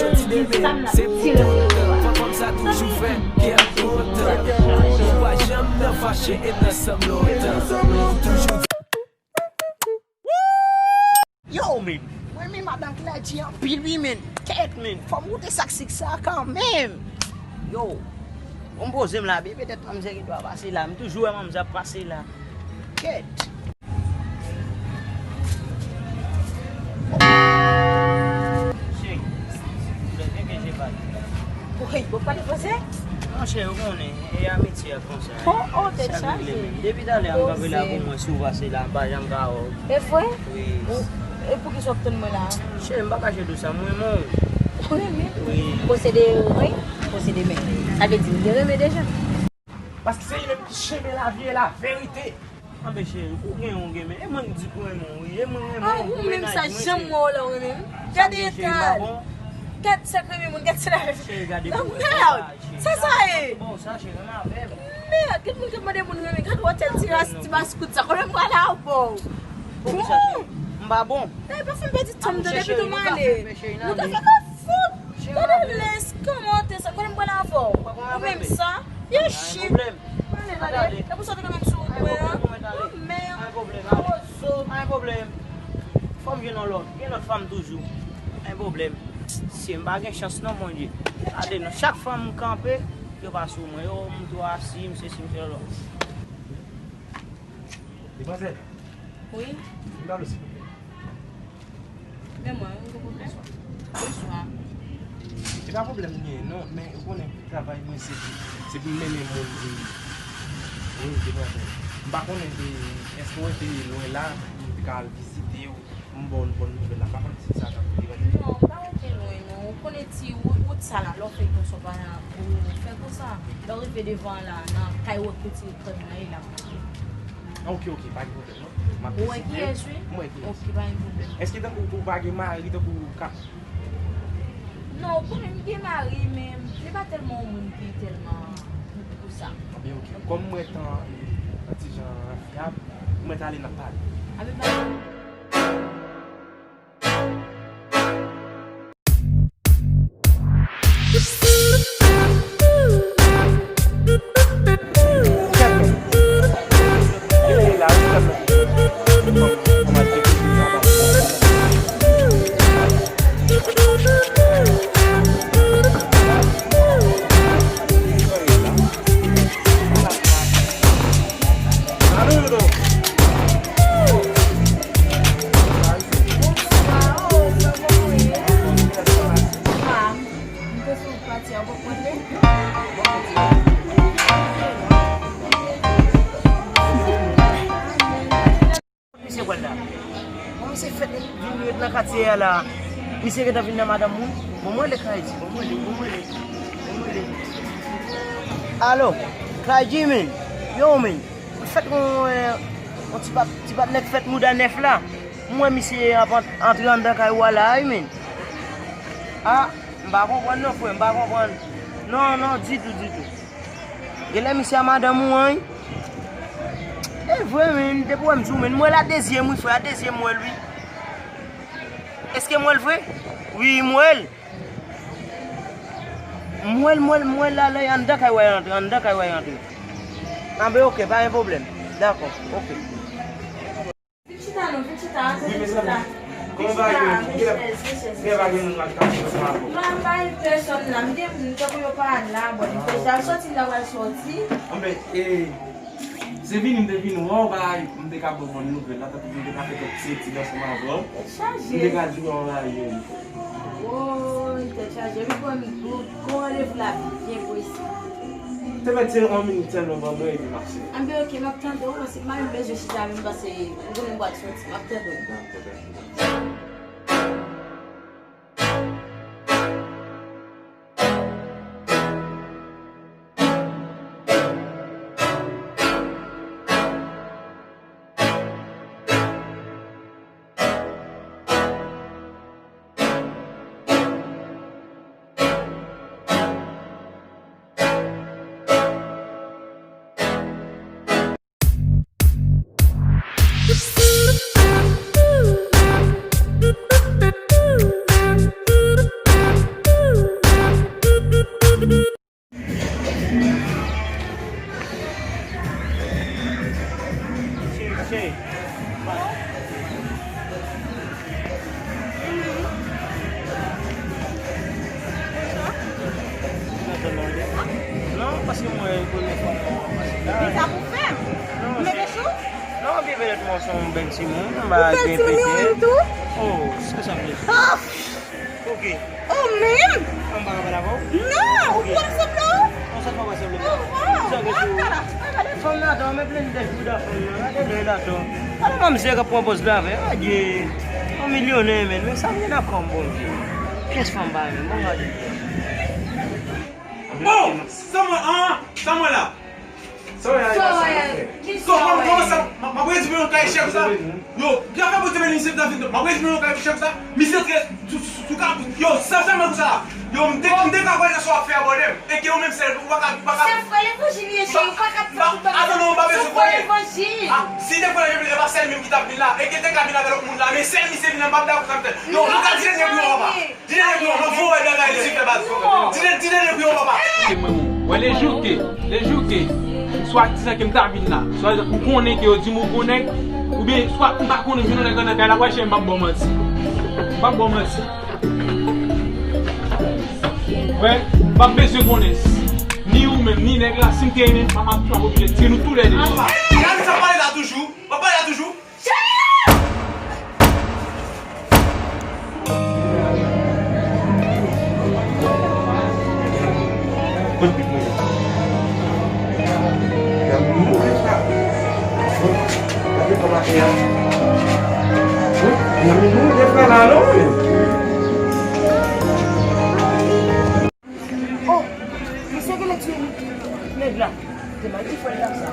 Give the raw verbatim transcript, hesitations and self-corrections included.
jodi demen, se pou lontan. Fanm sa toujou fè kè kontan. Nou pa janm nan fache e nan sanm lontan. Nou toujou Yo, men, mwen renmen madan Claire G anpil, wi, men. Kèt, men, fò m goute sak sik sa kanmenm. Yo, bon, m poze m la, bebe, petèt manmzè gen dwa pase la. M toujou wè manmzè ap pase la. Kèt. Cheri, silvouplè, kenbe je pa. Woy, ou pale franse? Monchè, ou konnen, e amitye a konsa. Oh, oh, tèt chaje. Depi talè a m kanpe la pou mwen, si w pase la, m pa janm ka wè w. E vre? Wi. Ou, e poukisa w ap tann mwen la a? Cheri, m pa kache di w sa, m renmen w. Ou renmen? Wi. Posede ren, posede men. Sa vle di, m te renmen deja. Paske se li menm ki chemen lavi e laverite. Anben cheri, ou gen, ou gen, men e mwen k di pou renmen w, wi, e mwen renmen w, pou mennaj mwen, cheri. Ah, ou menm sa, janm wè w la, ou renmen m. Gade eta l. Gad sa k renmen moun, gad sa l ap fè. Cheri, gade pou wè. Mèd! Sa sa ye? Bon, sa, cheri, renmen avè m. Mèd! Gen moun k ap mande moun renmen, gad wotèl ti ras, ti baskout sa, konnen m pral avè w. Poukisa, cheri? M pa bon? Dayè, pa fè m pèdi tan m, tande, pito m ale. Nou ka fè kòd fout. Gade lès kòmantè sa, konnen m pral avè w. Ou menm sa? Ye chit. Mwen ale, tande. E pou sa w te ka met sou wout mwen an? Mwen mèd. Pa gen pwoblèm, pa gen pwoblèm. Fò m jwenn yon lòt, gen lòt fanm toujou. Pa gen pwoblèm. Si m pa gen chans non, Bondye. Gade non, chak fanm m kanpe, yo pa sou mwen. Yo, m twò asi, m sesi, m sesi lòt. Demwazèl. Wi. Vin ba lo, silvouplè. Men mwen, wi, gon pwoblèm. Bonswa. Se pa pwoblèm m genyen, non, men ou konnen travay mwen se pou, se pou m mennen moun vini. Wi, demwazèl. M pa konnen, e, èske w rete lwen la, m te ka al vizite w, m ba w bòn nouvèl la. M pa konn si sa t ap rive. Non, m pa rete lwen, non. Ou konnen ti wout, wout sa la, lè w fè yon sa w pa ou fè konsa. Lè w rive devan la, nan kay wòt kote kòd mwen ye la. Ok, ok, pa gen pwoblèm, non. M ap vizite w. Ou wè kiyès, wi? M wè kiyès. Ok, pa gen pwoblèm. Èske tankou ou pa gen mari, tankou ou ka... Non, ou konnen m gen mari, men li pa tèlman yon moun ki tèlman pou sa. Anben, ok. Kòm m wè tan, e, an ti jan fyab, m mèt ale, n ap pale. Anben, pa Misye pral la. Bon, misye fèk vin ret nan katye a la. Misye gentan vin nan madanm moun. Bon, mwen rele Crazy. Bon, mwen rele, bon, mwen rele. Bon, mwen rele. Alo, Crazy, men. Yo, men. Fèt yon, eh, yon ti pa, ti patnè k fèt mouda nèf la. M wè misye ap ant-, antre anndan kay ou a la, wi, men. Ah, m pa konprann non, frè, m pa konprann. Non, non, ditou, ditou. Genlè misye a madanm ou an, wi. E vre, men, depi w wè m di w, men, m wè l a de zye m, wi, frè, a de zye m wè l, wi. Èske m wè l vre? Wi, m wè l. M wè l, m wè l, m wè l la, la, anndan kay ou a y antre, anndan kay ou a y antre. Anben, ok, pa gen pwoblèm. Dakò, ok. Vin chita non, vin chita, antre, vin chita. Vin chita, gen chèz, gen chèz, gen chèz. Mwen pa gen pèsòn la, m gen moun tankou yo pa la, bon, m deja sòti, m ta pral sòti. Anben, e, Se vini, m te vin wè w, bagay, m te ka ba w bon nouvèl la, tankou m te ka fè kèk ti etid ansanm avè w. Tèt chaje. M te ka di w anraje m. Woy, tèt chaje. Wi, bon, gon randevou la byen prese. Te mèt se yon minit sèlman ban mwen epi m ap sere. Anben, oke, m ap tande w, paske m pa menm bezwen chita, menm pase m gen yon bwat soti, m ap tande w. Dakò, dakò. Non, paske mwen, premye fwa mwen pase la. Men sa pou fè? Non, mete chou? Non, byen petèt mwen se yon bèl timoun, mwen pa gen pete. Ou bèl timoun ou menm tou? Oh, se sa m vle di. Ah! Ok. Ou menm? An pa ka pale avè w? Non, ou pa sanble w. An sa fwa w pa sanble m? Sa gen sou. Fanm nan atò, men plen dèf bouda fanm nan. Gade dèyè l atò. Gade manmzèl k ap pran pòz la avè. Adye. Yon milyonè, men. Men sa m gen nan kò m, Bondye. Pyès fanm pa renmen m. Bon, gade. Bon, sa mwen, an, sa mwen la. Sa w wè a, e pa sa w ap fè. So, kòman, kòman sa, m, m ap redi pou yon kay chèf sa? Yo, ki afè Bondye beni misye David, m ap redi pou yon kay chèf sa? Misye trè, sou, sou, sou ka, yo, sa, sa mwen pou sa la. Yo, m te, m te ka kwè nan sa w ap fè a, bòdè m. E ke ou menm sèl, ou pa ka, ou pa ka. Se vrè levanjil ye, cheri, ou pa ka fè tout bagay. Atann, non, m pa bezwen konnen. Se vrè levanjil. Ah, si te kwè nan levanjil, e pa sèl menm ki t ap vin la. E ke te ka vin avè lòt moun la, men sèl misye vin la, m p ap dakò sa m fè. Yo, nou ka di l debouye w apa. Di nèg non, non, voye bagay li sou fè baz. Di nèg, di nèg non, papa. Se mwen, mwen. Wè, le jou ke, le jou ke, swa dizan ke m ta vin la, swa ou konnen ke yo di m ou gon nèg, oubyen swa m pa konnen, m jwenn yon nèg anndan kay la, wè, cheri, m p ap ba w manti. M p ap ba w manti. Wè, m p ap bezwen konnen. Ni ou menm, ni nèg la, si m te renmen, m p ap, m ap oblije tiye nou toulède. Gade sa pale la toujou. W ap pale la toujou. Oh, misye genlè tiye nèg la. Te mal ki fè l la sa.